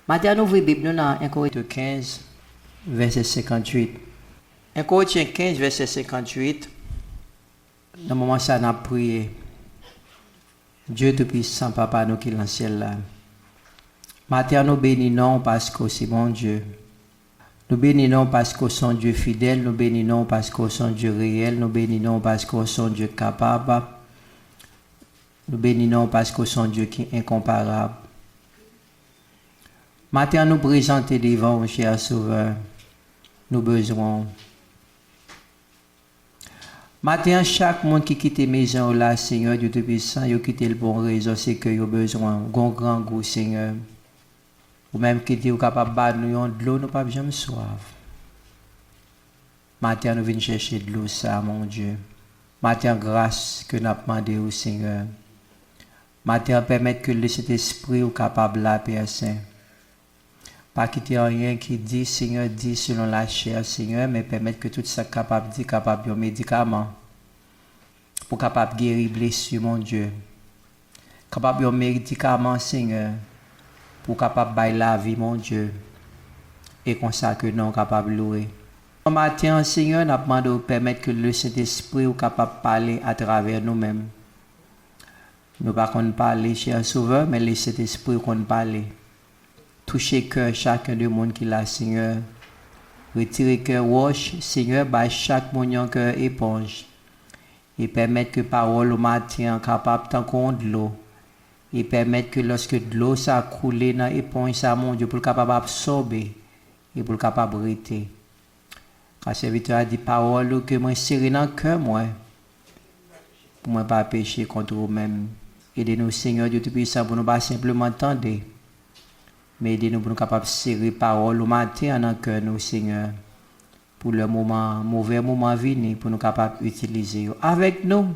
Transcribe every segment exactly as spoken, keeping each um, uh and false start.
Maten an, nou ouvri Bib nou nan en Korentyen kenz, vèsè senkantuit. En Korentyen kenz, vèsè senkantuit. Nan moman sa, n ap priye. Dye Toupisan, Papa nou ki nan syèl la, maten an, nou beni non w paske w se Bondye. Nou beni non w paske w se yon Dye fidèl. Nou beni non w paske w se yon Dye reyèl. Nou beni non w paske w se yon Dye kapab. Nou beni non w paske w se yon Dye ki enkonparab. Maten an, nou prezante devan w, chè Sovè. Nou bezwen w. Maten an, chak moun ki kite mezon yo la, Senyè Dye Toupisan, yo kite l pou yon rezon, se ke yo bezwen w. Gon grangou, Senyè. Ou menm ki di ou kapab ba nou yon dlo, nou p ap janm swaf. Maten an, nou vin chèche dlo sa, Bondye. Maten an, gras ke n ap mande ou, Senyè. Maten an, pèmèt ke Lesentespri ou kapab la, Pè Sen. Pa kite anyen ki di, Senyè, di selon lachè, Senyè, men pèmèt ke tout sa k kapab di kapab yon medikaman pou kapab geri blesi, Bondye. Kapab yon medikaman, Senyè, pou kapab bay lavi, Bondye. E konsa ke non w kapab louwe. Maten an, Senyè, n ap mande w pèmèt ke Lesentespri ou kapab pale atravè nou menm. Nou pa konn pale, chè Sovè, men Lesentespri ou konn pale. Touche kè chaken de moun ki la, Senyè. Retire kè wòch, Senyè, bay chak moun yon kè eponj. E pèmèt ke pawòl ou maten an kapab tankou yon dlo. E pèmèt ke lòske dlo sa koule nan eponj sa, Bondye, pou l kapab absòbe e pou l kapab rete. Ka sèvitè a di, pawòl ou ke mwen sere nan kè mwen, pou mwen pa peche kont ou menm. Ede nou, Senyè Dye Toupisan, pou nou pa senpleman tande, men ede nou pou nou kapab sere pawòl ou maten an nan kè nou, Senyè, pou lè moman, movè moman vini, pou nou kapab itilize yo avèk nou.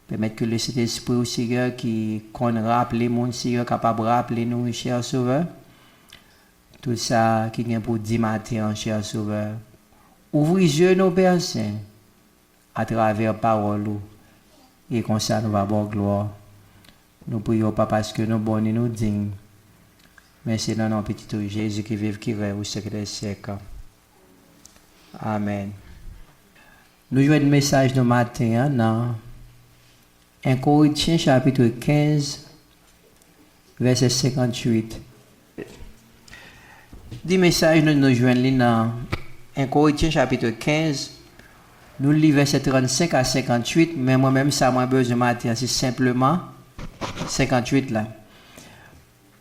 Pèmèt ke Lesentespri ou, Senyè, ki konn raple moun, Senyè, kapab raple nou, chè Sovè, tout sa ki gen pou di maten an, chè Sovè. Ouvri zye nou, Pè Sen, atravè pawòl ou, e konsa nou va ba w glwa. Nou priye w, pa paske nou bon ni nou diy, men se nan non Pitit ou, Jezi, ki viv, ki rèy, ou syèk dè syèk. Amèn. Nou jwenn mesaj nou maten an nan en Korentyen chapit kenz, vèsè senkantuit. Di mesaj nou, nou jwenn li nan en Korentyen chapit kenz, nou li vèsè trannsenk a senkantuit, men mwen menm sa mwen bezwen maten an, se senpleman senkantuit la.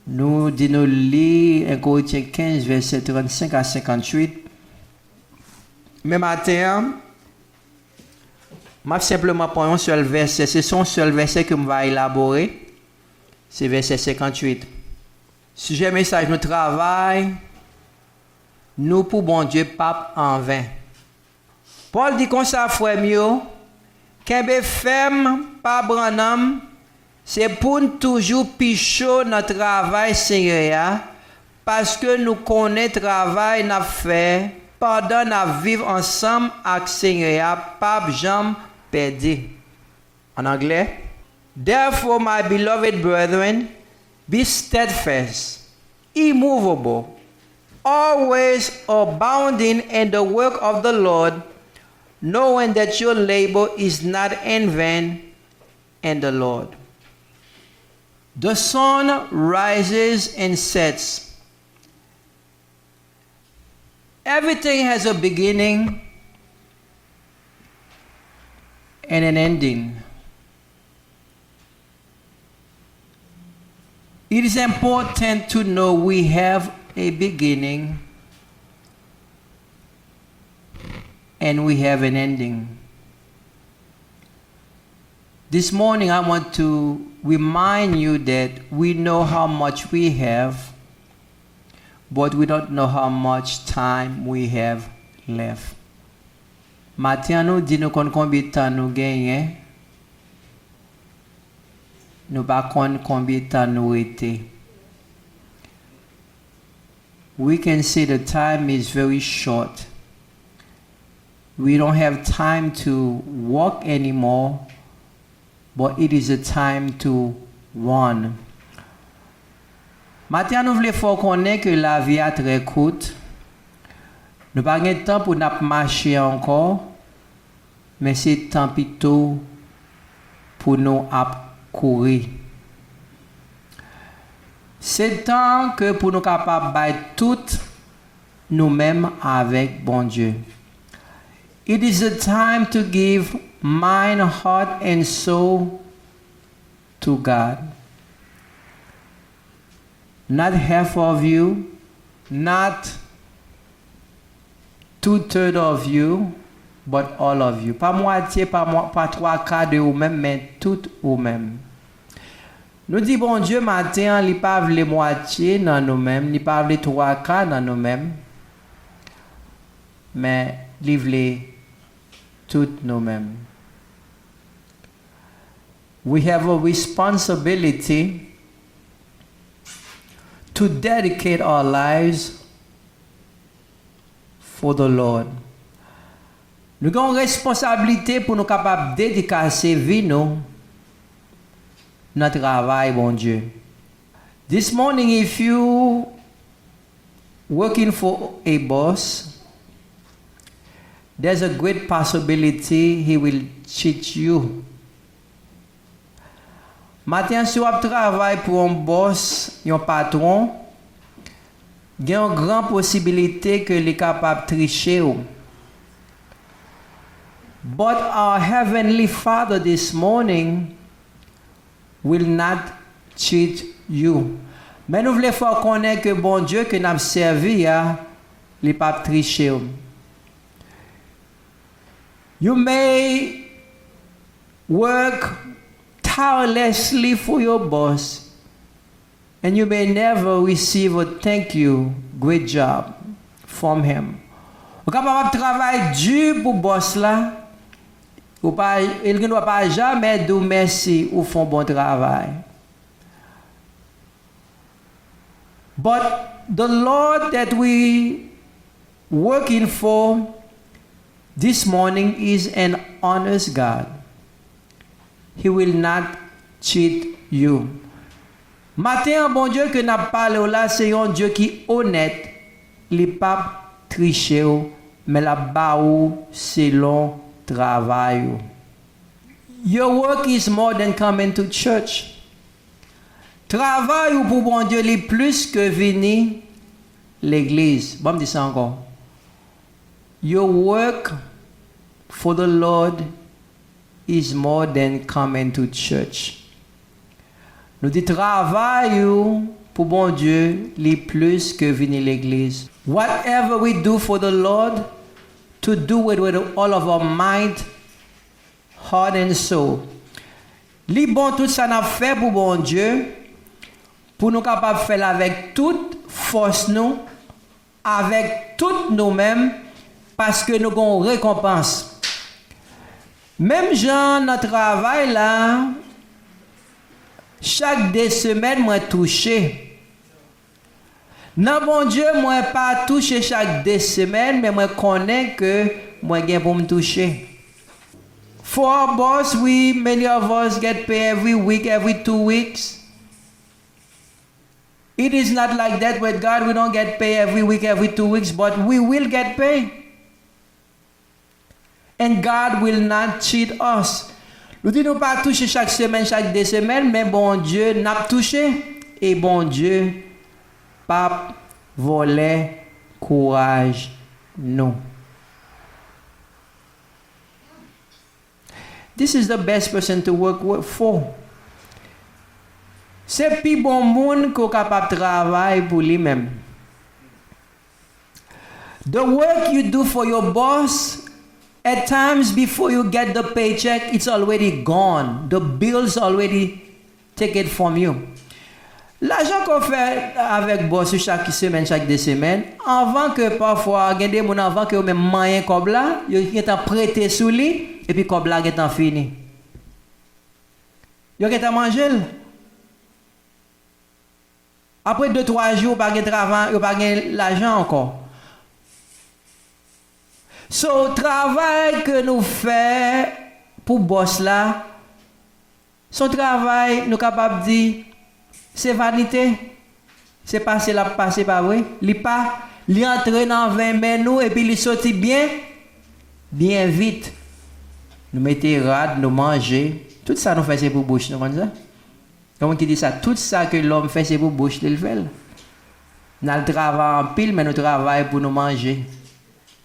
Nou di nou li en Korentyen kenz, vèsè trannsenk a senkantuit. Men maten an, m ap senpleman pran yon sèl vèsè. Se yon sèl vèsè ke m va elabore. Se vèsè senkantuit. Sijè mesaj nou, travay nou pou Bondye p ap anven. Pòl di konsa, frè m yo, kenbe fèm, pa brann nanm, se pou n toujou pi cho nan travay Senyè a, paske nou konnen travay n ap fè pandan n ap viv ansanm ak Senyè a p ap janm pèdi. An anglè, therefore, my beloved brethren, be steadfast, immovable, always abounding in the work of the Lord, knowing that your labor is not in vain in the Lord. The sun rises and sets. Everything has a beginning and an ending. It is important to know we have a beginning and we have an ending. This morning, I want to remind you that we know how much we have, but we don't know how much time we have left. Maten an, nou di nou konn konbyen tan nou genyen, nou pa konn konbyen tan nou rete. We can say the time is very short. We don't have time to walk anymore, but it is a time to run. Maten an, nou vle fè w konnen ke lavi a trè kout. Nou pa gen tan pou n ap mache ankò, men se tan pito pou nou ap kouri. Se tan ke pou nou kapab bay tout nou menm avèk Bondye. It is the time to give mind, heart and soul to God. Not half of you, not two third of you, but all of you. Pa mwatye, pa mwa, pa twa ka de ou menm, men tout ou menm. Nou di Bondye maten an, li pa vle mwatye nan nou menm, li pa vle twa ka nan nou menm, men li vle tout nou menm. We have a responsibility to dedicate our lives for the Lord. Nou gen yon responsablite pou nou kapab dedikase vi nou nan travay Bondye. This morning, if you working for a boss, there's a great possibility he will cheat you. Maten an, si w ap travay pou yon bòs, yon patwon, gen yon gran posibilite ke li kapab triche w. But our Heavenly Father this morning will not cheat you. Men nou vle fè w konnen ke Bondye ke n ap sèvi a, li p ap triche w. You may work tirelessly for your boss, and you may never receive a "thank you, great job" from him. Ou kapab ap travay di pou bòs la, ou pa, li gendwa pa jamè di w mèsi, ou fè yon bon travay. But the Lord that we working for this morning is an honest God. He will not cheat you. Maten an, Bondye ke n ap pale w la, se yon Dye ki onèt. Li p ap triche w, men l ap ba ou selon travay ou. Your work is more than coming to church. Travay ou pou Bondye li plis ke vini legliz. Ban m di sa ankò. Your work for the Lord is more than coming to church. Nou di travay ou pou Bondye li plis ke vini legliz. Whatever we do for the Lord, to do it with all of our mind, heart and soul. Li bon tout sa n ap fè pou Bondye, pou nou kapab fè l avèk tout fòs nou, avèk tout nou menm, paske nou gen yon rekonpans. Menm jan nan travay la, chak de semèn mwen touche. Nan Bondye, mwen pa touche chak de semèn, men mwen konnen ke mwen gen pou m touche. For our boss, we, many of us get pay every week, every two weeks. It is not like that with God. We don't get pay every week, every two weeks, but we will get pay. And God will not cheat us. Nou di nou pa touche chak semèn, chak de semèn, men Bondye n ap touche. E Bondye p ap vòlè kouraj nou. This is the best person to work with, for. Se pi bon moun ke w kapab travay pou li menm. The work you do for your boss, at times before you get the paycheck, it's already gone. The bills already take it from you. Lajan ke w fè avèk bòs ou chak semèn, chak de semèn, anvan ke pafwa gen de moun, anvan ke yo menm manyen kòb la, yo gentan prete sou li, epi kòb la gentan fini. Yo gentan manje l. Apre de, twa jou, ou pa gen travay, ou pa gen lajan ankò. So, travay ke nou fè pou bòs la, se yon travay, nou kapab di, se vanite. Se pase l ap pase, pa vre? Li pa, li antre nan venmen nou epi li soti byen, byen vit. Nou mete rad, nou manje. Tout sa nou fè se pou bouch nou, konn sa? Gen moun ki di sa, tout sa ke lòm fè se pou bouch li l fè l. N al travay anpil, men nou travay pou nou manje,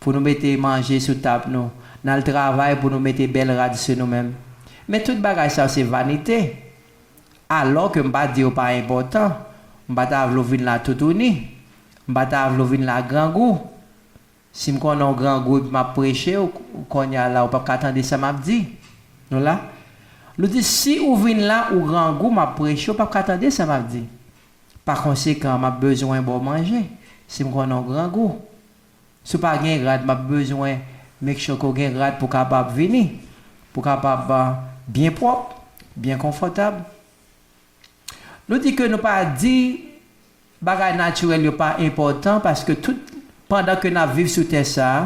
pou nou mete manje sou tab nou. N al travay pou nou mete bèl rad sou nou menm. Men tout bagay sa yo se vanite. Alò ke m pa di yo pa enpòtan, m pa ta vle w vin la toutouni, m pa ta vle w vin la grangou. Si m konnen w grangou epi m ap preche w, kounye a la ou p ap ka tande sa m ap di. Nou la? Nou di si ou vin la, ou grangou, m ap preche, ou p ap ka tande sa m ap di. Pa konsekan, m ap bezwen ba w manje si m konnen w grangou. Si w pa gen rad, m ap bezwen make sure ke w gen rad pou w kapab vini, pou w kapab, ah, byen pwòp, byen konfòtab. Nou di ke nou pa di bagay natirèl yo pa enpòtan, paske tout pandan ke n ap viv sou tè sa a,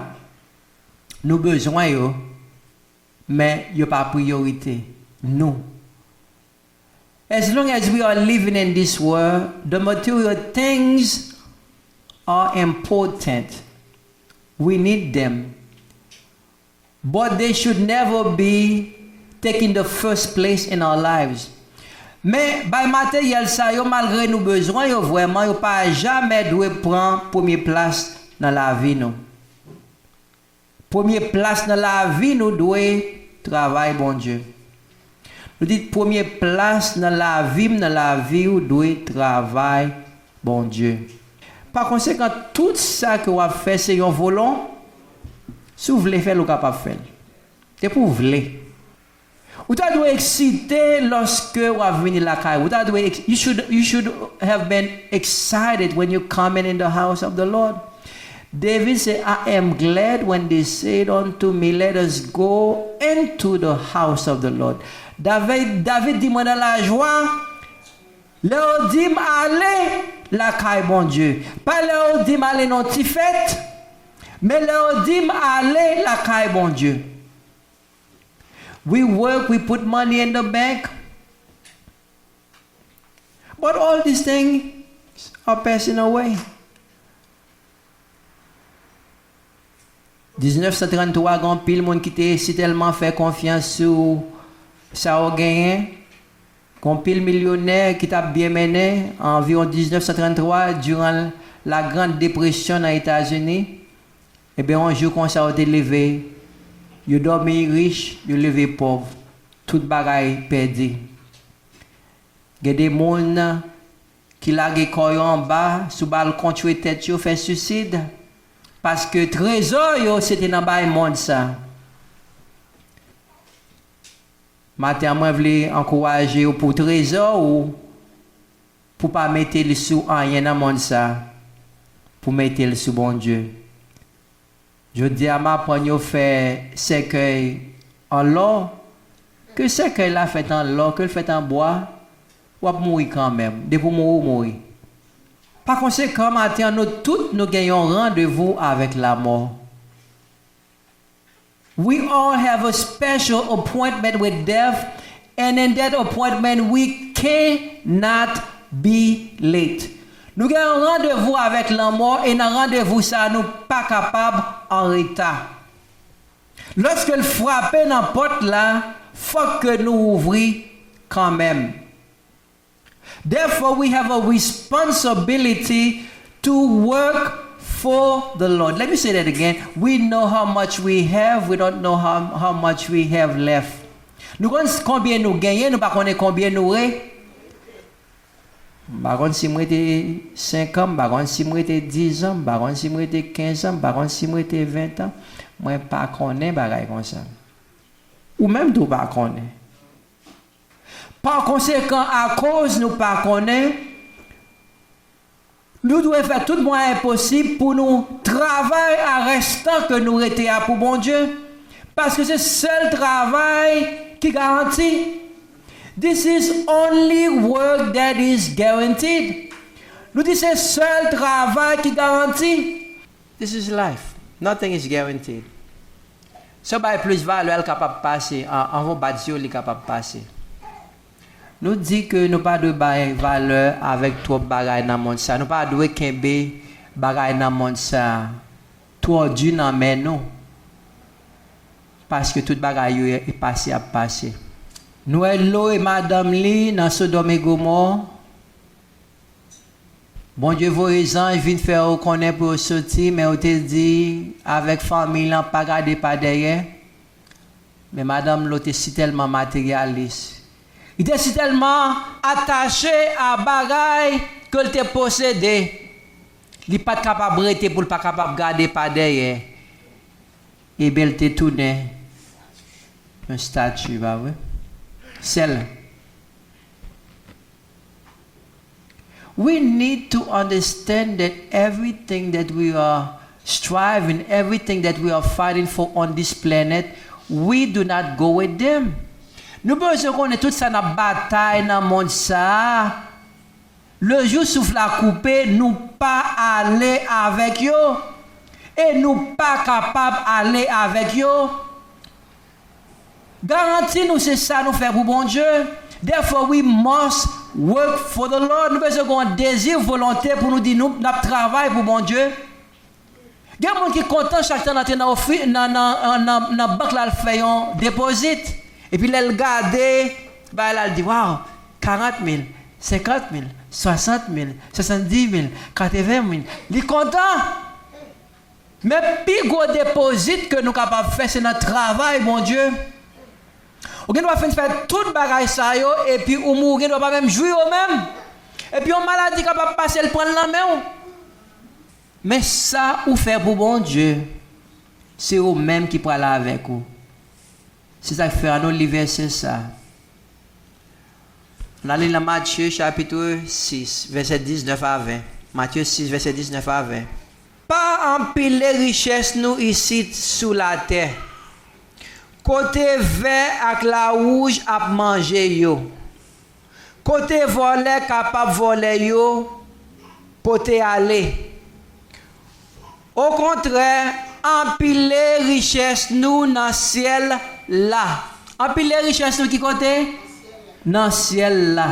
nou bezwen yo, men yo pa priyorite nou. As long as we are living in this world, the material things are important. We need them. But they should never be taking the first place in our lives. Men, bay materyèl sa yo, malgre nou bezwen yo vrèman, yo pa jamè dwe pran premye plas nan lavi nou. Premye plas nan lavi nou dwe travay Bondye. Nou di, premye plas nan lavi m, nan lavi w, dwe travay Bondye. Pa konsekan, tout sa ke w ap fè, se yon volon. Si w vle fè l, ou kapab fè l. Depi w vle. Ou ta dwe eksite lòske w ap vini lakay ou. Ou ta dwe ex-, you should, you should have been excited when you coming in the house of the Lord. David said, "I am glad when they said unto me, 'Let us go into the house of the Lord.'" David, David di, "Mwen nan lajwa lè yo di m ale lakay Bondye." Pa lè yo di m ale nan ti fèt, men lè yo di m ale lakay Bondye. We work, we put money in the bank. But all these things are passing away. Diznèf san tranntwa, gen anpil moun ki te sitèlman fè konfyans sou sa yo genyen. Gen anpil milyonè ki t ap byen mennen an anviwon diznèf san tranntwa, diran la Grande Dépression nan Etazini. Ebyen, yon jou konsa, yo te leve, yo dòmi rich, yo leve pòv, tout bagay pèdi. Gen de moun ki lage kò yo anba, sou balkon, tchwe tèt yo, fè sisid, paske trezò yo, se te nan bay mond sa. Maten an, mwen vle ankouraje w pou trezò ou, pou pa mete l sou anyen nan mond sa, pou mete l sou Bondye. Jodi a, m aprann yo fè sèkèy an lò. Ke sèkèy la fèt an lò, ke l fèt an bwa, w ap mouri kanmenm. Depi w mouri, w mouri. Pa konsekan, maten an, nou tout, nou gen yon randevou avèk lamò. We all have a special appointment with death, and in that appointment, we cannot be late. Nou gen yon randevou avèk lanmò, e nan randevou sa a, nou pa kapab an reta. Lòske l frape nan pòt la, fòk ke nou ouvri kanmenm. Therefore, we have a responsibility to work for the Lord. Let me say that again. We know how much we have, we don't know how, how much we have left. Nou konn s-, konbyen nou genyen, nou pa konnen konbyen nou re-, m pa konn si m rete senk an, m pa konn si m rete diz an, m pa konn si m rete kenz an, m pa konn si m rete ven an. Mwen pa konnen bagay konsa. Ou menm tou pa konnen. Pa konsekan, akoz nou pa konnen, nou dwe fè tout mwayen posib pou nou travay a restan ke nou rete a pou Bondye, paske se sèl travay ki garanti. This is only work that is guaranteed. Nou di se sèl travay ki garanti. This is life. Nothing is guaranteed. Si w bay plis valè, l kapab pase. An, anvan w bat yo, li kapab pase. Nou di ke nou pa dwe bay valè avèk twòp bagay nan mond sa. Nou pa dwe kenbe bagay nan mond sa twò di nan men nou. Paske tout bagay yo e pase ap pase. Nou wè Lo e madanm li nan Sodòm e Gomò. Bondye voye zanj vin fè yo konnen pou yo soti, men yo te di avèk fanmi lan pa gade pa dèyè. Men madanm Lo te sitèlman materyalis. Li te sitèlman atache a bagay ke l te posede. Li pa t kapab rete pou l pa kapab gade pa dèyè. Ebèl te tounen yon stati, pa vre? Sèl. We need to understand that everything that we are striving, everything that we are fighting for on this planet, we do not go with them. Nou bezwen konnen tout sa n ap batay nan mond sa a. Le jou souf la koupe, nou pa ale avèk yo. E nou pa kapab ale avèk yo. Garanti nou se sa nou fè pou Bondye. Therefore, we must work for the Lord. Nou bezwen gen yon dezi, volonte pou nou di nou, n ap travay pou Bondye. Gen moun ki kontan chak tan l antre nan ofi-, nan, nan, nan, nan bank la, l fè yon depozit. Epi lè l gade, bagay la, l di, "Waw, karant mil, senkant mil, swasant mil, swasanndis mil, katreven mil." Li kontan. Men pi gwo depozit ke nou kapab fè, se nan travay Bondye. Ou gen dwa fin fè tout bagay sa yo, epi ou mouri, ou gen dwa pa menm jwi yo menm. Epi yon maladi kapab pase, l pran l nan men w. Men sa ou fè pou Bondye, se ou menm ki pral avèk ou. Se sa k fè ann nou li vèsè sa. Ann ale nan Matye chapit sis, vèsè diznèf a ven. Matye sis, vèsè diznèf a ven. Pa anpile richès nou isit sou latè, kote vè ak lawouj ap manje yo, kote vòlè kapab vòlè yo pote ale. Okontrè, anpile richès nou nan syèl la. Anpile richès nou ki kote? Nan syèl la.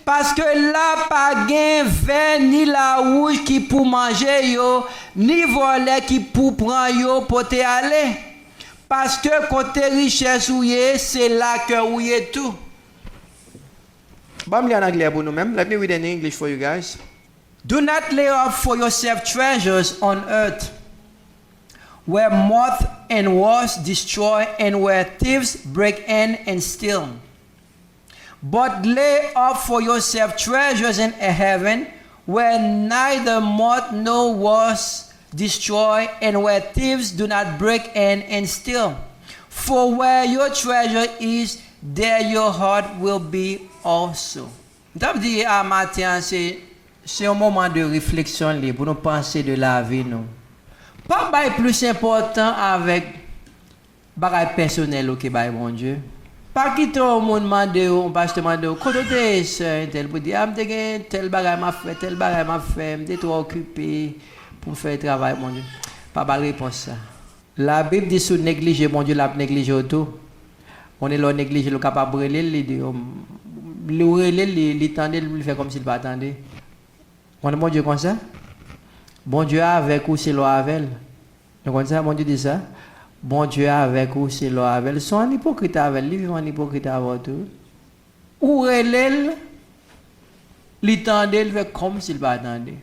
Paske la pa gen vè ni lawouj ki pou manje yo, ni vòlè ki pou pran yo pote ale. Paske kote richès ou ye, se la kè ou ye tou. Ban m li an anglè pou nou menm. Let me read in English for you guys. Do not lay up for yourself treasures on earth, where moth and rust destroy, and where thieves break in and steal. But lay up for yourself treasures in heaven, where neither moth nor rust destroy, and where thieves do not break in and steal. For where your treasure is, there your heart will be also. M t ap di a maten an, se, se yon moman de refleksyon li ye, pou nou panse de lavi nou. Pa bay plis enpòtan avèk bagay pèsonèl ou ke bay Bondye. Pa kite yon moun mande w, yon pastè mande w, "Kote w te ye, sè entèl?" Pou di, "A, m te gen tèl bagay m ap fè, tèl bagay m ap fè, m te twò okipe pou m fè travay Bondye." Pa ba l repons sa. Labib di si w neglije Bondye, l ap neglije w tou. Konnen lè w neglije l, ou kapab rele l, li di, li, ou rele l, li, li tande l, li fè kòmsi l pa tande. Ou konn Bondye konsa? Bondye avèk ou, se lè w avè l. Nou konn sa, Bondye di sa? Bondye avèk ou, se lè w avè l. Se yon ipokrit avè l, li viv an ipokrit avè w tou. Ou rele l, li tande, li fè kòmsi l pa tande.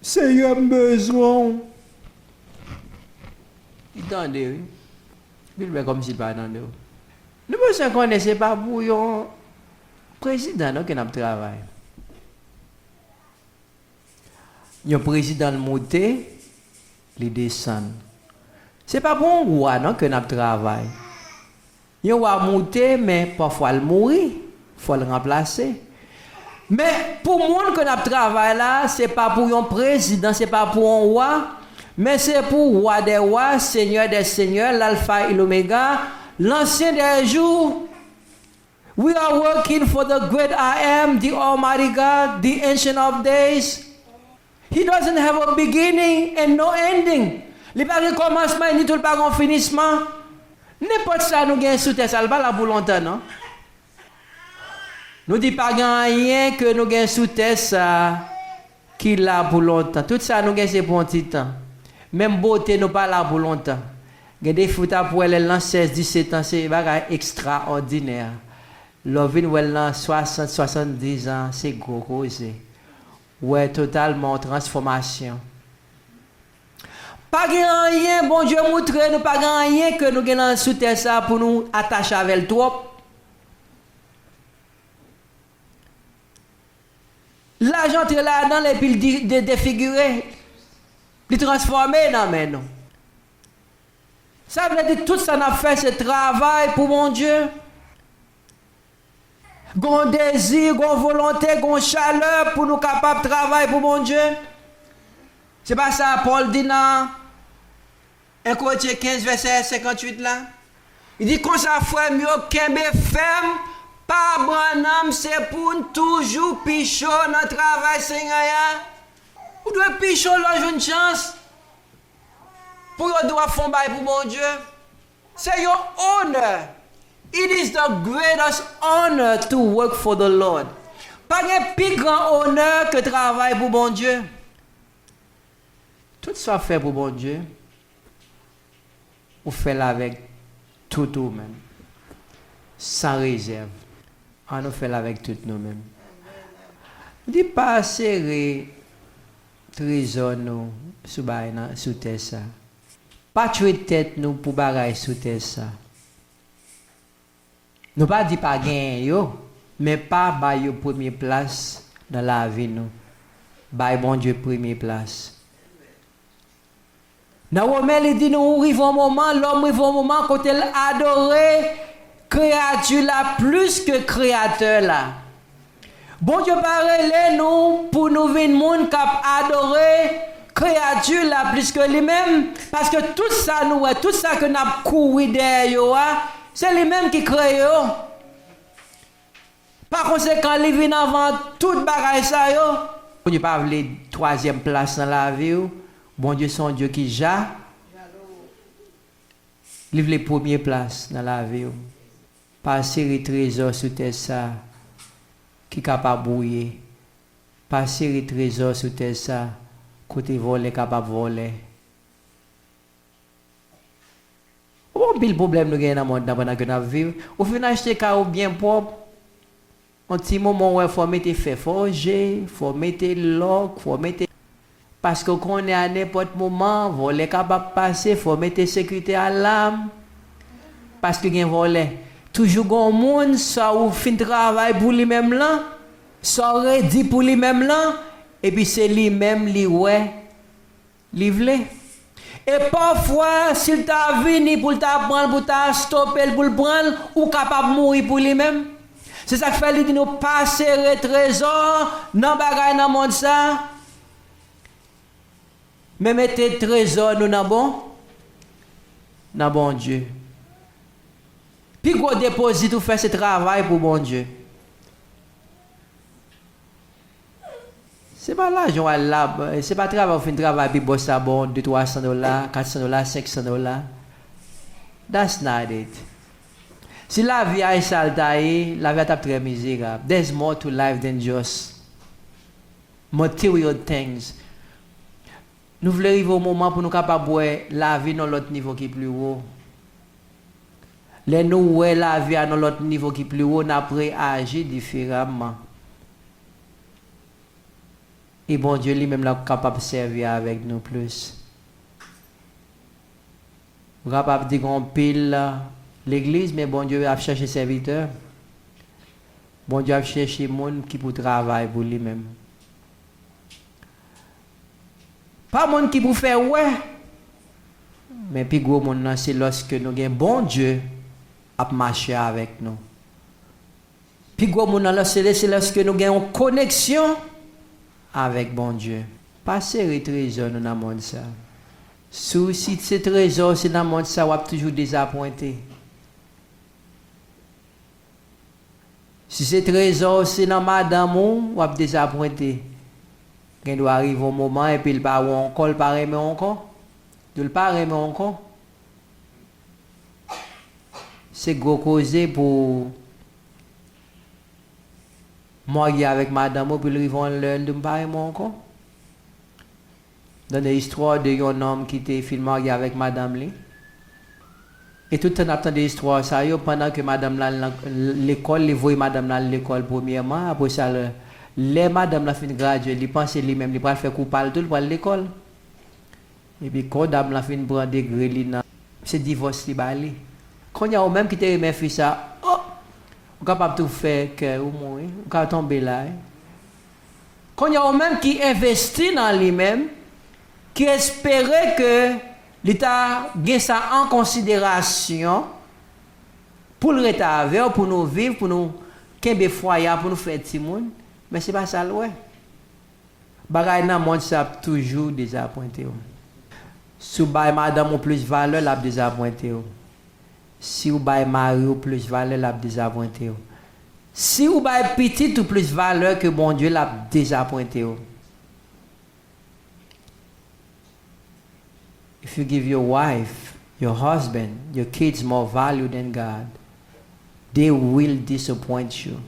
"Seyè, m bezwen w." Li tande, wi. Epi l fè kòmsi l pa tande w. Nou bezwen konnen se pa pou yon prezidan non ke n ap travay. Yon prezidan l moute, li desann. Se pa pou yon wa non ke n ap travay. Yon wa moute, men pafwa l mouri, fò l ranplase. Men pou moun ke n ap travay la, se pa pou yon prezidan, se pa pou yon wa, men se pou Wa dè wa, Senyè dè senyè, Lalfa e Lomega, Lansyen dè jou. We are working for the great I am, the Almighty God, the Ancient of Days. He doesn't have a beginning and no ending. Li pa gen kòmansman, ni tou li pa gen finisman. Nenpòt sa nou gen sou tè sa, li pa la pou lontan, non. Nou di pa gen anyen ke nou gen sou tè sa a ki la pou lontan. Tout sa nou gen se pou yon ti tan. Menm bote nou pa la pou lontan. Gen de fi w t ap wè lè l nan sèz, disèt an, se bagay ekstraòdinè. Lè w vin wè l nan swasant, swasanndiz an, se gwo koze. W wè totalman yon transfòmasyon. Pa gen anyen Bondye moutre nou, pa gen anyen ke nou gen nan sou tè sa a pou nou atache avè l twòp. Laj antre ladan l epi l di- de- defigire, li transfòme nan men nou. Sa vle di tout sa n ap fè se travay pou Bondye. Gon dezi, gon volonte, gon chalè pou nou kapab travay pou Bondye. Se pa sa Pòl di nan en Korentyen kenz vèsè senkantuit la? Li di konsa, frè m yo, kenbe fèm, pa abandone, se pou n toujou pi cho nan travay Senyè a. Ou dwe pi cho lè w jwenn chans pou yo di w ap fè yon bagay pou Bondye. Se yon onè. It is the greatest honor to work for the Lord. Pa gen pi gran onè ke travay pou Bondye. Tout sa w ap fè pou Bondye, ou fè l avèk tout ou menm, san rezèv. Ann nou fè l avèk tout nou menm. Li pa sere trezò nou sou bagay nan, sou tè sa. Pa tchwe tèt nou pou bagay sou tè sa. Nou pa di pa genyen yo, men pa bay yo premye plas nan lavi nou. Bay Bondye premye plas. Nan Women, li di nou, rive yon moman, lòm rive yon moman kote l adore kreyati la plis ke Kreyatè la. Bondye pa rele nou pou nou vin moun k ap adore kreyati la plis ke li menm, paske tout sa nou wè, tout sa ke n ap kouri dèyè yo a, se li menm ki kreye yo. Pa konsekan, li vin anvan tout bagay sa yo. Bondye pa vle twazyèm plas nan lavi w. Bondye se yon Dye ki ja. Li vle premye plas nan lavi w. Pa sere trezò sou tè sa ki kapab wouye. Pa sere trezò sou tè sa kote vòlè kapab vòlè. Ou wè anpil pwoblèm nou genyen nan mond nan pandan ke n ap viv. Ou fin achte kay ou byen pwòp. Yon ti moman ou wè fò w mete fè fòje, fò w mete lòk, fò w mete. Paske w konnen a nenpòt moman, vòlè kapab pase, fò w mete sekirite alam. Paske gen vòlè. Toujou gen yon moun, sa ou fin travay pou li menm lan, sa w redi pou li menm lan, epi se li menm li wè li vle. E pafwa, si l ta vini pou l ta pran l, pou l ta stope l, pou l pran l, ou kapab mouri pou li menm. Se sa k fè li di nou pa sere trezò nan bagay nan mond sa, men mete trezò nou nan bon, nan Bondye. Pi gwo depozit ou fè se travay pou Bondye. Se pa lajan w al la, se pa travay ou fin travay epi bòs la ba w de twa san dola, kat san dola, senk san dola. That's not it. Si lavi a e sa l ta ye, lavi a t ap trè mizerab. There's more to life than just material things. Nou vle rive yon moman pou nou kapab wè lavi nan lòt nivo ki pli wo. Lè nou wè lavi a nan lòt nivo ki pli wo, n ap reyaji diferaman. E Bondye li menm l ap kapab sèvi avèk nou plis. Ou kapab di gen anpil legliz, men Bondye ap chèche sèvitè. Bondye ap chèche moun ki pou travay pou li menm. Pa moun ki pou fè wè. Men pi gwo moun nan se lòske nou gen Bondye ap mache avèk nou. Pi gwo moun nan lòske se lòske nou gen yon koneksyon avèk Bondye. Pa sere trezò nou nan mond sa. Si w, si se trezò w se nan mond sa, w ap toujou dezapwente. Si se trezò w se nan madanm ou, w ap dezapwente. Gen dwa rive yon moman epi l pa wè w ankò, l pa renmen w ankò. Di w l pa renmen w ankò. Se gwo koze pou marye avèk madanm ou, pou l rive yon lè, l di, "M pa renmen w ankò." Tande istwa de yon nonm ki te fin marye avèk madanm li. E tout tan n ap tande istwa sa yo, pandan ke madanm lan al nan lekòl, li voye madanm lan al lekòl premyèman, apre sa, lè, lè madanm lan fin gradye, li panse li menm, li pral fè kou pa l tou, li pral lekòl. Epi, kon dam lan fin pran degre li nan, se divòs li ba li. Kounye a, ou menm ki te renmen fi sa, oh, ou kapab tou fè kè ou mouri, ou ka tonbe la, wi. Kounye a, ou menm ki envesti nan li menm, ki espere ke li ta gen sa an konsiderasyon pou l ret avè w, pou nou viv, pou nou kenbe fwaye a, pou nou fè timoun, men se pa sa l wè. Bagay nan mond sa ap toujou dezapwente w. Si w bay madanm ou plis valè, l ap dezapwente w. Si w bay mari w plis valè, l ap dezapwente w. Si w bay pitit ou plis valè ke Bondye, l ap dezapwente w. If you give your wife, your husband, your kids more value than God, they will disappoint you.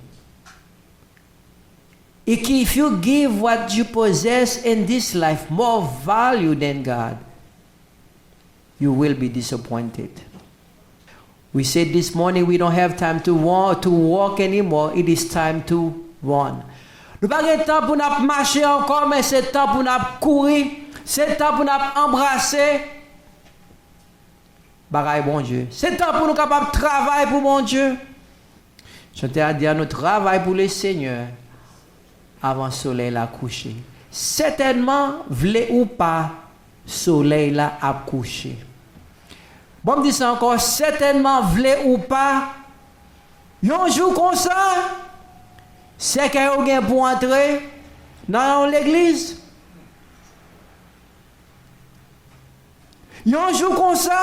If you give what you possess in this life more value than God, you will be disappointed. We said this morning we don't have time to walk, to walk anymore. It is time to run. Nou pa gen tan pou n ap mache ankò, men se tan pou n ap kouri, se tan pou n ap anbrase bagay Bondye. Se tan pou nou kapab travay pou Bondye. Chantè a di, "Annou travay pou Lesenyè avan solèy la kouche." Sètènman, vle ou pa, solèy la ap kouche. Bon, m di sa ankò, sètènman, vle ou pa, yon jou konsa, sèkèy ou gen pou antre nan yon legliz. Yon jou konsa,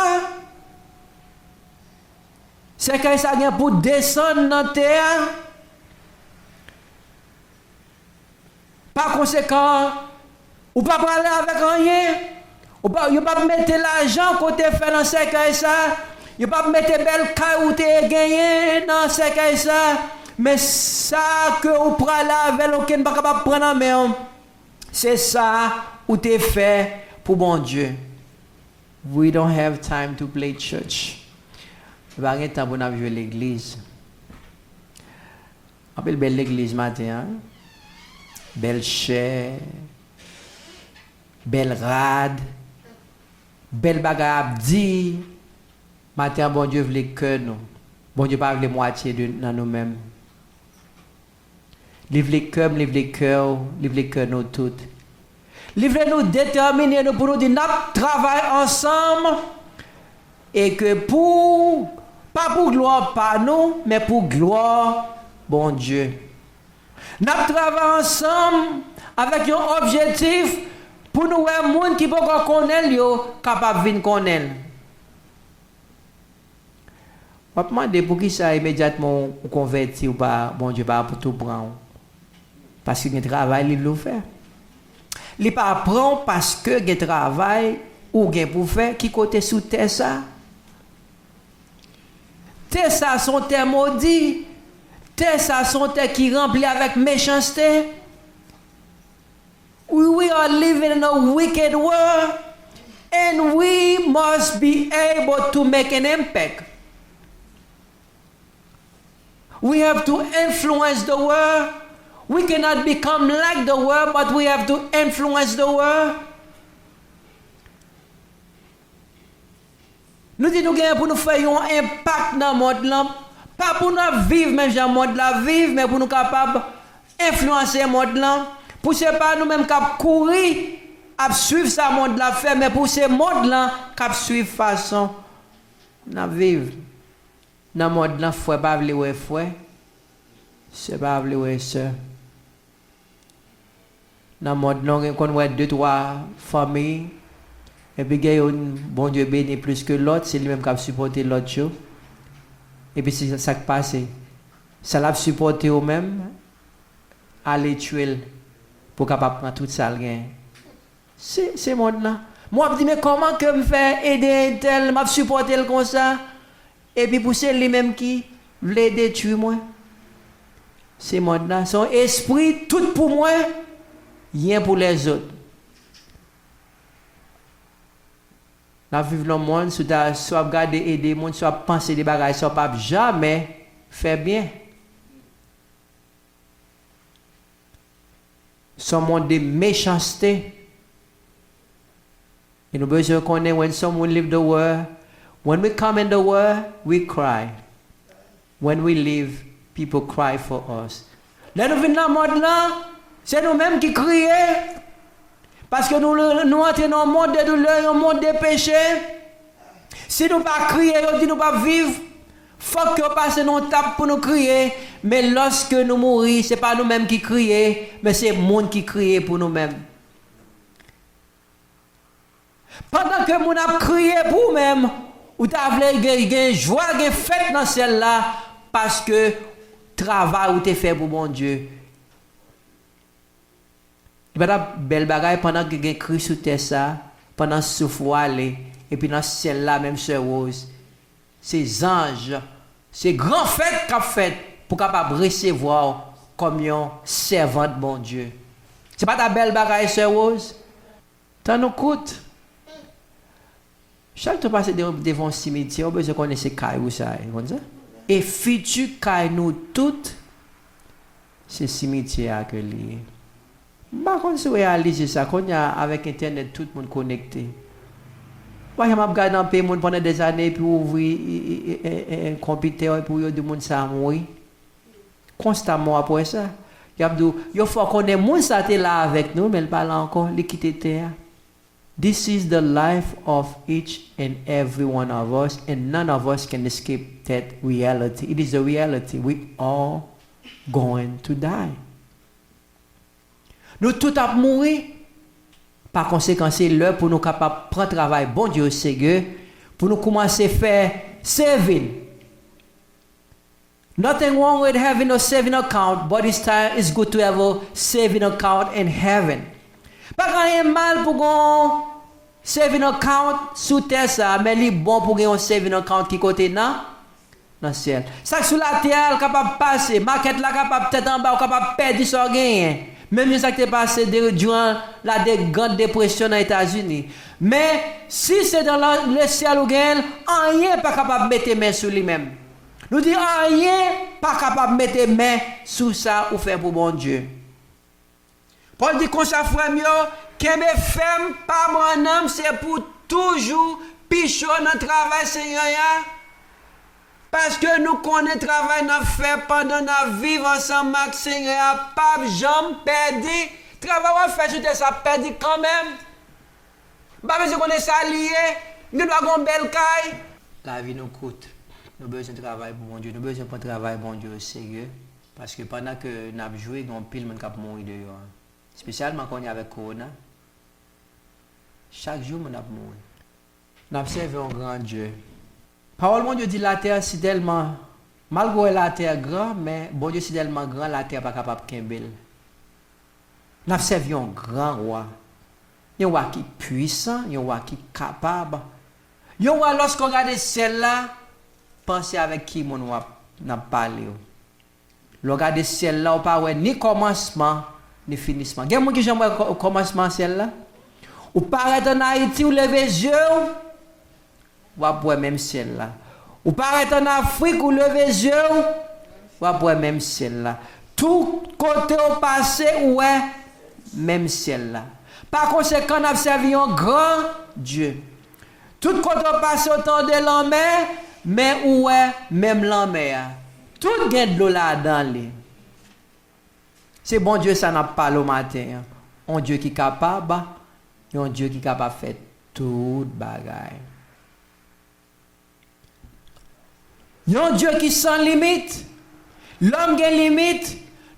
sèkèy sa gen pou desann nan tè a. Pa konsekan, ou pa prale avèk anyen. Ou pa, yo p ap mete lajan ke w te fè nan sèkèy sa. Yo p ap mete bèl kay ou te genyen nan sèkèy sa. Men sa ke ou prale avè l, okenn pa kapab pran nan men w. Se sa ou te fè pou Bondye. We don't have time to play church. Nou pa gen tan pou n ap jwe legliz. Anpil bèl legliz maten an. Bèl chè, bèl rad, bèl bagay ap di. Maten an, Bondye vle kè nou. Bondye pa vle mwatye de, nan nou menm. Li vle kè m, li vle kè w, li vle kè nou tout. Li vle nou detèmine nou pou nou di n ap travay ansanm e ke pou, pa pou glwa pa nou, men pou glwa Bondye. N ap travay ansanm avèk yon objektif pou nou wè moun ki poko konnen l yo kapab vin konnen l. W ap mande poukisa imedyatman w konvèti w pa, Bondye pa tou pran w. Paske gen travay li vle w fè. Li pa pran w paske gen travay ou gen pou fè ki kote sou tè sa. Tè sa se yon tè modi. Tè sa se yon tè ki ranpli avèk mechanste. We, we are living in a wicked world, and we must be able to make an impact. We have to influence the world. We cannot become like the world, but we have to influence the world. Nou di nou genyen pou nou fè yon enpak nan mond lan, pa pou nou ap viv menm jan mond la viv, men pou nou kapab enfliyanse mond lan, pou se pa nou menm k ap kouri, ap swiv sa mond la ap fè, men pou se mond lan k ap swiv fason n ap viv. Nan mond lan, frè pa vle wè frè, sè pa vle wè sè. Nan mond lan, ou gen konn wè de, twa fanmi, epi gen youn, Bondye beni plis ke lòt, se li menm k ap sipòte lòt yo. Epi se sa k pase. Sa l ap sipòte ou menm, ale tchwe l pou w kapab pran tout sa l genyen. Se, se mond lan. Men w ap di, "Men kòman ke m fè ede entèl, m ap sipòte l konsa?" Epi pou se li menm ki vle detwi mwen. Se mond la, se yon espri tout pou mwen, yen pou lèzòt. N ap viv nan yon mond, si w ta, si w ap gade ede moun, si w ap panse de bagay sa, w p ap jamè fè byen. Se yon mond de mechanste. E nou bezwen konnen, when someone leave the world, when we come in the world, we cry. When we leave, people cry for us. Lè nou vin nan mond lan, se nou menm ki kriye. Paske nou, nou antre nan yon mond de doulè, yon mond de peche. Si nou pa kriye, yo di nou p ap viv. Fòk yo pase nou yon tap pou nou kriye. Men lòske nou mouri, se pa nou menm ki kriye, men se moun ki kriye pou nou menm. Pandan ke moun ap kriye pou ou menm, ou ta vle gen, gen jwa, gen fèt nan syèl la, paske travay ou te fè pou Bondye. Li pa t ap bèl bagay pandan ke gen kri sou tè sa, pandan souf ou ale, epi nan syèl la, menm sè Rose, se zanj, se gran fèt k ap fèt pou kapab resevwa w kòm yon sèvant Bondye. Se pa ta bèl bagay, sè Rose? Tan nou kout. Chak tan w pase de-, devan yon simityè, ou bezwen konnen se kay ou sa ye, ou konn sa? E fiti kay nou tout, se simityè a ke li ye. M pa konn si w reyalize sa, kounye a, avèk entènèt, tout moun konekte. Ou pa janm ap gade nan peyi moun pandan dèzane, epi w ouvri, e, e, e, e, e, konpitè, epi w di moun sa a mouri. Konstamman w ap wè sa. Y ap di w, yo fè w konnen moun sa te la avèk nou, men l pa la ankò, li kite tè a. This is the life of each and every one of us, and none of us can escape that reality. It is a reality. We all going to die. Nou tout ap mouri. Pa konsekan, se lè pou nou kapab pran travay Bondye oserye, pou nou kòmanse fè saving. Nothing wrong with having a saving account, but it's time, it's good to have a saving account in heaven. Pa gen anyen mal pou gen yon saving account sou tè sa, men li bon pou gen yon saving account ki kote nan? Nan syèl. Sa k sou latè a, l kapab pase, makèt la kapab tèt anba, ou kapab pèdi sa w genyen. Menm jan sa k te pase de, durant la de, Grande Dépression nan Etazini. Men, si se dans la, le ciel ou genyen l, anyen pa kapab mete men sou li menm. Nou di anyen pa kapab mete men sou sa ou fè pou Bondye. Pòl di konsa, frè m yo, kenbe fèm, pa pran nanm, se pou toujou pi cho nan travay Senyè a. Paske nou konnen travay n ap fè pandan n ap viv ansanm ak Senyè a p ap janm pèdi. Travay w ap fè sou tè sa ap pèdi kanmenm. M pa bezwen konnen sa li ye. M gen dwa gen yon bèl kay. Lavi nou kout. Nou bezwen travay pou Bondye. Nou bezwen pran travay Bondye oserye. Paske pandan ke n ap jwe, gen anpil moun k ap mouri deyò a. Espesyalman kounye a avèk kowona. Chak jou, moun ap mouri. N ap sèvi yon gran Dye. Pawòl Bondye di latè sitèlman, malgre w wè latè gran, men Bondye sitèlman gran, latè pa kapab kenbe l. N ap sèvi yon gran wa. Yon wa ki pwisan, yon wa ki kapab. Yon wa, lòske w gade syèl la, panse avèk ki moun w ap, n ap pale w. Lè w gade syèl la, w pa wè ni kòmansman, ni finisman. Gen moun ki janm wè kò-, kòmansman syèl la? Ou parèt ann Ayiti, ou leve zye w, w ap wè menm syèl la. Ou parèt ann Afrik, ou leve zye w, w ap wè menm syèl la. Tout kote w pase, ou wè menm syèl la. Pa konsekan, n ap sèvi yon gran Dye. Tout kote w pase, w tande lanmè, men ou wè menm lanmè a. Tout gen dlo ladan li. Se Bondye sa n ap pale w maten an. Yon Dye ki kapab, yon Dye ki kapab fè tout bagay. Yon Dye ki san limit. Lòm gen limit,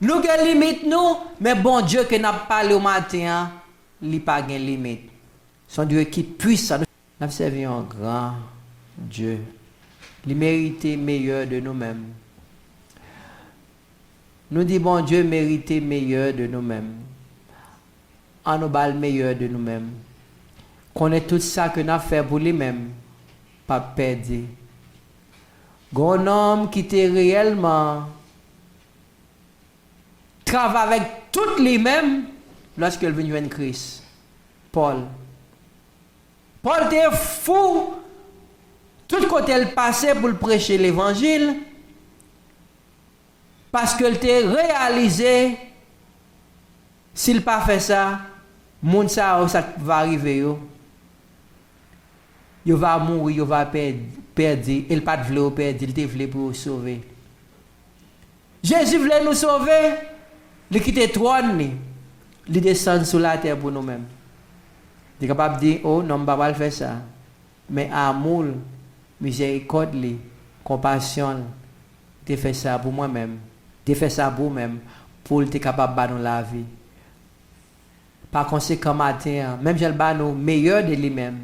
nou gen limit nou, men Bondye ke n ap pale w maten an, li pa gen limit. Se yon Dye ki pwisan. N ap sèvi yon gran Dye. Li merite meyè de nou menm. Nou di Bondye merite meyè de nou menm. An nou ba l meyè de nou menm. Konnen tout sa ke n ap fè pou li menm p ap pèdi. Gon nonm ki te reyèlman travay avèk tout li menm lòske l vin jwenn Kris. Pòl. Pòl te fou tout kote l pase pou l preche levanjil, paske l te reyalize si l pa fè sa, moun sa yo, sa k va rive yo, yo va mouri, yo va pè-, pèdi, e l pa t vle yo pèdi, l te vle pou yo sove. Jezi vle nou sove, li kite twòn li, li desann sou latè pou nou menm. Li kapab di, "O non, m pa pral fè sa." Men amou l, mizèrikòd li, konpasyon l, te fè sa pou mwen menm, te fè sa pou ou menm, pou l te kapab ba nou lavi. Pa konsekan, maten an, menm jan l ba nou meyè de li menm,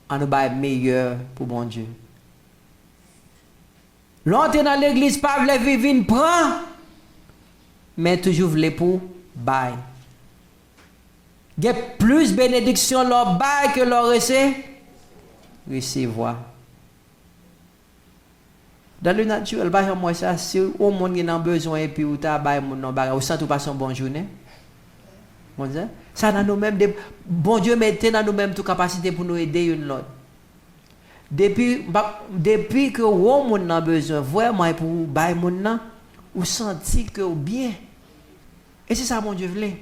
ann nou bay meyè pou Bondye. Lè w antre nan legliz, pa vle vi-, vin pran, men toujou vle pou bay. Gen plis benediksyon lè w bay ke lè w rese-, resevwa. Dan le natirèl, pa janm wè sa, si yon moun gen nan bezwen epi ou ta bay moun nan bagay, ou santi w pase yon bon jounen. Bon, sa, sa nan nou menm, de, Bondye mete nan nou menm tou kapasite pou nou ede youn lòt. Depi, m pa, depi ke w wè yon moun nan bezwen vrèman epi w bay moun nan, ou santi ke w byen. E se sa Bondye vle.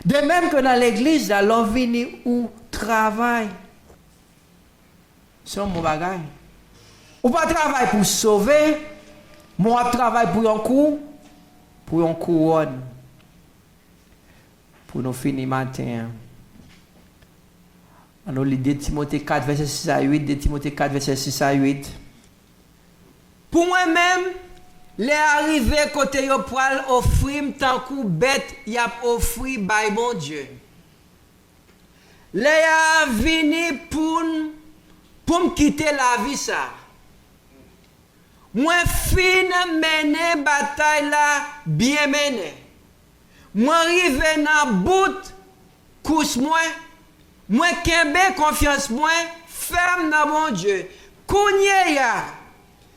De menm ke nan legliz la, lè w vini, ou travay. Se yon bon bagay. Ou pa travay pou sove, men w ap travay pou yon kou-, pou yon kouwòn. Pou nou fini maten an, ann nou li de Timote kat, vèsè sis a uit, de Timote kat, vèsè sis a uit. Pou mwen menm, lè a rive kote yo pral ofri m tankou bèt y ap ofri bay Bondye. Lè a vini pou n, pou m kite lavi sa a. Mwen fin mennen batay la byen mennen. Mwen rive nan bout kous mwen. Mwen kenbe konfyans mwen fèm nan Bondye. Kounye a,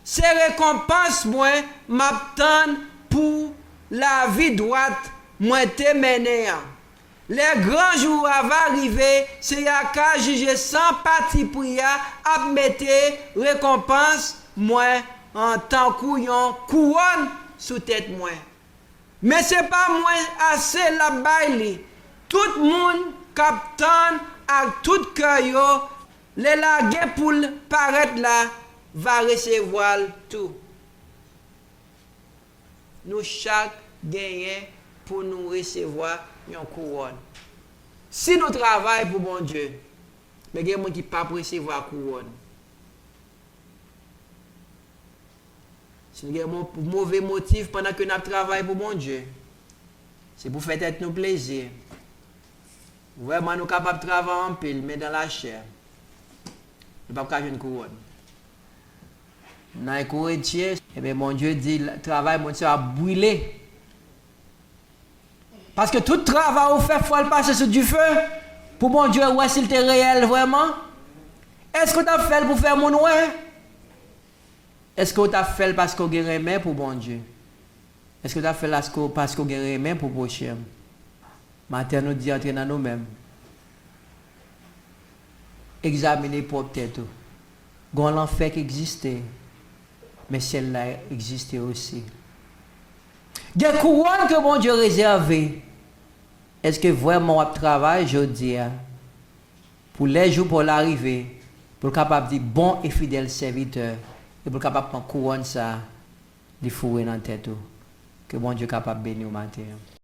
se rekonpans mwen m ap tann pou lavi dwat mwen te mennen an. Lè gran jou a va rive, Seyè a ka jije san patipri a ap mete rekonpans mwen an tankou yon kouwòn sou tèt mwen. Men se pa mwen ase l ap bay li. Tout moun k ap tann ak tout kè yo, lè l a gen pou l parèt la, va resevwa l tou. Nou chak genyen pou nou resevwa yon kouwòn. Si nou travay pou Bondye, men gen moun ki p ap resevwa kouwòn. Si nou gen mo-, move motif pandan ke n ap travay pou Bondye, se pou fè tèt nou plezi. Vrèman, nou kapab travay anpil, men dan lachè, nou p ap ka jwenn kouwòn. Nan Korentyen, ebyen, Bondye di, travay moun sa yo ap brile. Paske tout travay ou fè, fò l pase sou dife pou Bondye wè si l te reyèl vrèman. Èske w t ap fè l pou fè moun wè? Èske w t ap fè l paske w gen renmen pou Bondye? Èske w t ap fè l paske w, paske w gen renmen pou pwochen w? Maten an, nou di antre nan nou menm. Egzamine pwòp tèt ou. Gen yon lanfè ki egziste, men syèl la egziste osi. Gen kouwòn ke Bondye rezève. Èske vrèman w ap travay jodi a pou lè jou pa w la rive, pou l kapab di, "Bon e fidèl sèvitè," e pou l kapab pran kouwòn sa a, li foure nan tèt ou? Ke Bondye kapab beni w maten an.